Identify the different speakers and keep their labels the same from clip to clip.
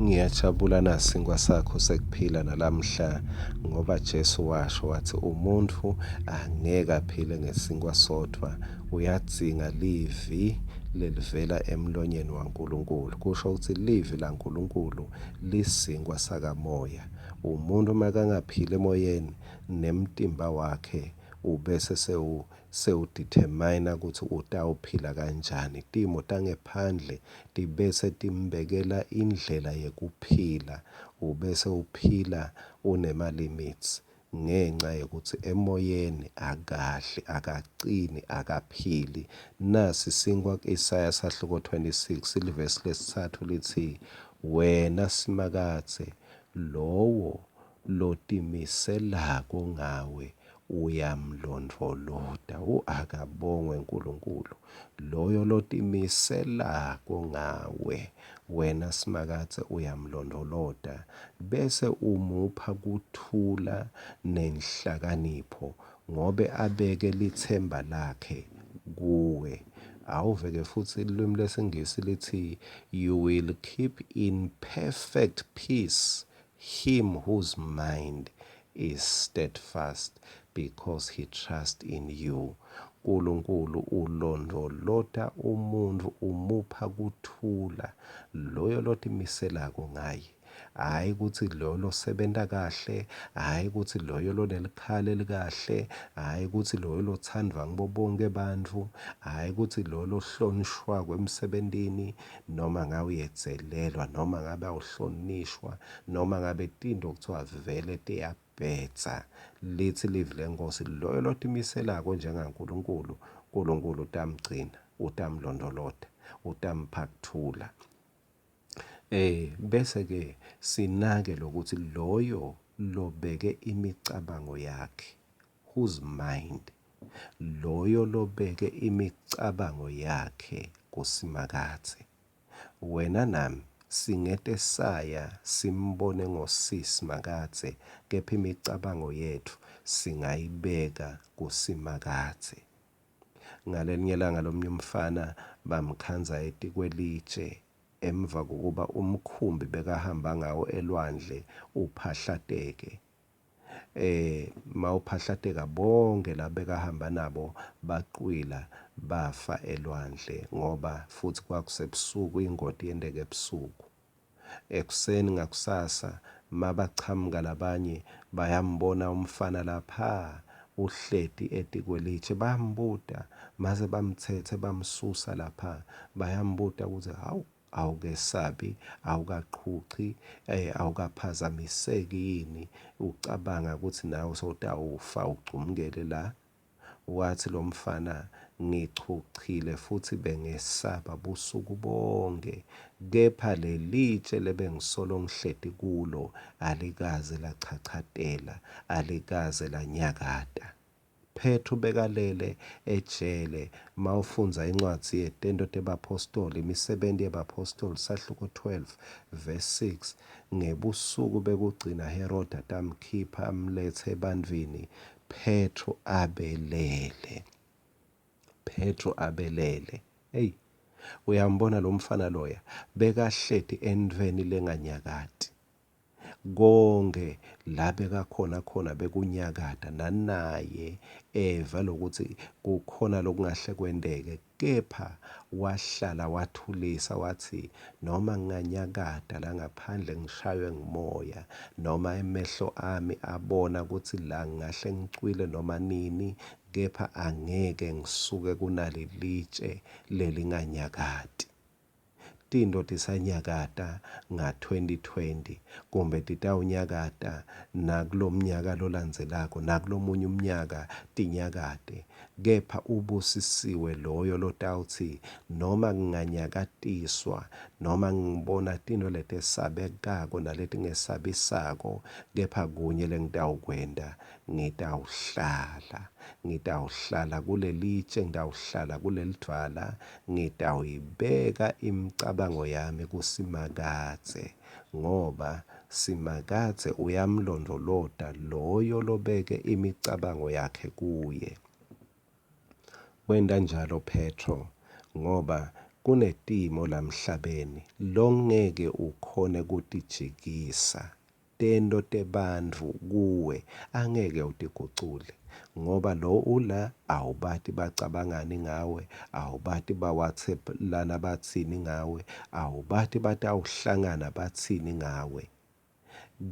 Speaker 1: Ngiyajabula nasinkwa sakho sekuphila nalamhla ngoba Jesu washo wathi umuntfu angeke aphile ngesinkwa sodvwa, uyadzinga livi lelivela emlonyeni waNkulunkulu. Kusho kutsi livi laNkulunkulu lisinkwa sakamoya. Umuntfu makangaphili emoyeni nemtimba wakhe ubese sewu sewudetermina kutsi utawuphila kanjani. Timo tangephandle tibese timbekela indlela yekuphila, ubese uphila unema-limits ngenca yekutsi emoyeni akadli, akacini, akaphili. Nasi sinkwa ku-Isaya sahluko 26 livesi lesitsatfu litsi, Wena Simakadze, lowo lotimiselako ngawe uyamlondvolota. U akabongwe Nkulunkulu loyo lotimiselako ngawe wena Simakadze uyamlondvolota bese umupha kuthula nenhlakanipho ngobe abeke litsemba lakhe kuwe. Awuveke futsi lulwimi lwesiNgisi lithi you will keep in perfect peace him whose mind is steadfast because he trusts in you. Nkulunkulu ulondvolota umuntfu umupha kuthula loyo lotimiselako ngaye. Hhayi kutsi loyo losebenta kahle, hhayi kutsi loyo lonelikhala elikahle, hhayi kutsi loyo lothandwa ngibo bonke bantfu, hhayi kutsi loyo lohlonishwako emsebentini noma ngabe uyedzelelwa noma ngabe awuhlonishwa noma ngabe tintfo kuthiwa vele tiyabhedza. Litsi livi leNkhosi, loyo lotimiselako njengaNkulunkulu, Nkulunkulu utamgcina, utamlondvolota, utampha kuthula. Bese ke sinake lokuthi loyo lobeke imicabango yakhe, whose mind, loyo lobeke imicabango yakhe kuSimakadze. Wena nami singete saya simbone ngosi Simakadze, kepha imicabango yetfu singayibeka kuSimakadze. Ngalelinye langa lomunye umfana bamkhandza etikwelitje emva kokuba umkhumbi bekahamba ngawo elwandle uphahlateke. Mawuphahlateka bonke labekahamba nabo bacwila bafa elwandle ngoba futhi kwakusebusuku ingoti yenteka ebusuku. Ekuseni ngakusasa mabachamuka labanye bayambona umfana lapha uhleti etikwelitshe bayambuta mase bamthethe bamsusa lapha bayambuta ukuthi hawu Awukesabi, awukaqhuqhi, awukaphazamiseki yini ucabanga kutsi nawe sewutawufa ugcumkele la? Watsi lomfana, Ngichuchile futsi bengesaba busuku bonkhe, kepha lelitje lebengisolo ngihleti kulo alikaze lachachatela, alikaze lanyakata. Phetro bekalele ejele. Mawufundza incwadzi yeTento tebaPhostoli, Imisebenti yebaPhostoli, sahluko 12, verse 6, ngebusuku bekugcina Herodi atamkhipha amletse ebantfwini, Phetro abelele. Phetro abelele. Eyi, uyambona lomfana loya, bekahleti entfweni lenganyakati. Konkhe la bekakhona khona bekunyakata, nanaye eva lokutsi kukhona lokungahle kwenteke, kepha wahlala wathulisa watsi, Noma nginganyakata la ngaphandle ngishaywe ngumoya, noma emehlo ami abona kutsi la ngingahle ngicwile noma nini, kepha angeke ngisuke kunalelitje lelinganyakati. Tintfo tisanyakata nga-2020 kumbe titawunyakata nakulomnyaka lolandzelako nakulomunye umnyaka tinyakate, kepha ubusisiwe loyo lotawutsi noma nginganyakatiswa noma ngibona tintfo letesabekako naletingesabisako, kepha kunye lengitawukwenta, ngitawuhlala, ngitawuhlala kulelitje, ngitawuhlala kulelidvwala, Ngitawuyibeka imicabango yami kuSimakadze, ngoba Simakadze uyamlondvolota loyo lobeke imicabango yakhe kuye. Wenta njalo Phetro, ngoba. Kunetimo lamhlabeni longeke ukhone kutijikisa. Tento tebantfu kuwe angeke utigucule ngoba lo ula awubati bacabangani ngawe, awubati ba-WhatsApp lana batsini ngawe, awubati batawuhlangana batsini ngawe.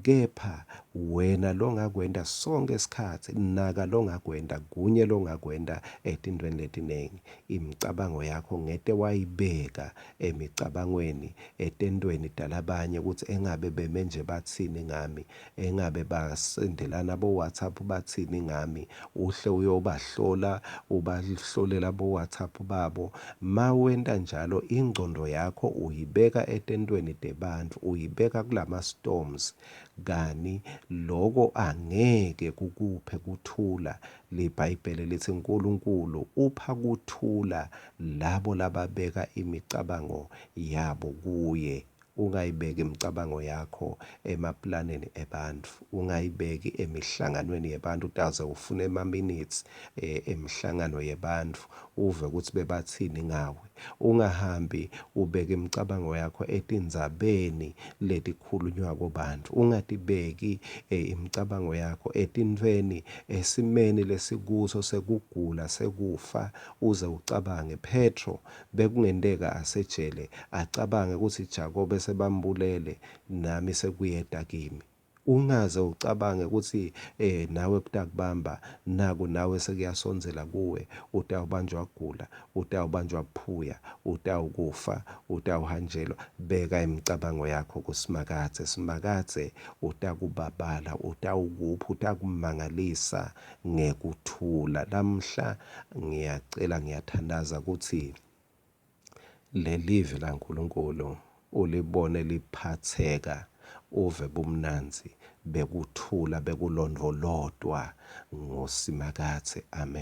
Speaker 1: Kepha wena longakwenta sonkhe sikhatsi, naka longakwenta, kunye longakwenta etintfweni letiningi. Imicabango yakho ngete wayibeka emicabangweni, etentweni talabanye kutsi engabe beme nje batsini ngami, engabe basendelana bo-WhatsApp batsini ngami, uhle uyobahlola, ubahlolela bo-WhatsApp babo. Mawenta njalo ingcondvo yakho uyibeka etentweni tebantfu, uyibeka kulama storms kani loko angeke kukuphe kuthula. LiBhayibheli litsi uNkulunkulu upha kuthula labo lababeka imicabango yabo kuye. Ungayibeki imicabango yakho emaplaneni ebantfu, ungayibeki emihlanganweni yebantfu, utaze ufune ema-minutes emhlangano yebantfu uve kutsi bebatsini ngawe. Ungahambi ubeke imicabango yakho etindzabeni letikhulunywako bantfu, ungatibeki imicabango yakho etintfweni esimeni lesikuso sekugula sekufa, uze ucabange. Petro bekungenteka asejele acabange kutsi Jakobe sebambulele, nami sekuyeta kimi. Ungaze ucabange kutsi nawe kutakubamba, naku nawe sekuyasondzela kuwe, utawubanjwa kugula, utawubanjwa buphuya, utawukufa, utawuhanjelwa. Beka imicabango yakho kuSimakadze. Simakadze utakubabala, utawukupha, utakumangalisa ngekuthula. Lamhla ngiyacela, ngiyathandaza kutsi lelivi laNkulunkulu ulibone liphatseka, uve bumnandzi bekuthula bekulondvolotwa nguSimakadze. Amen.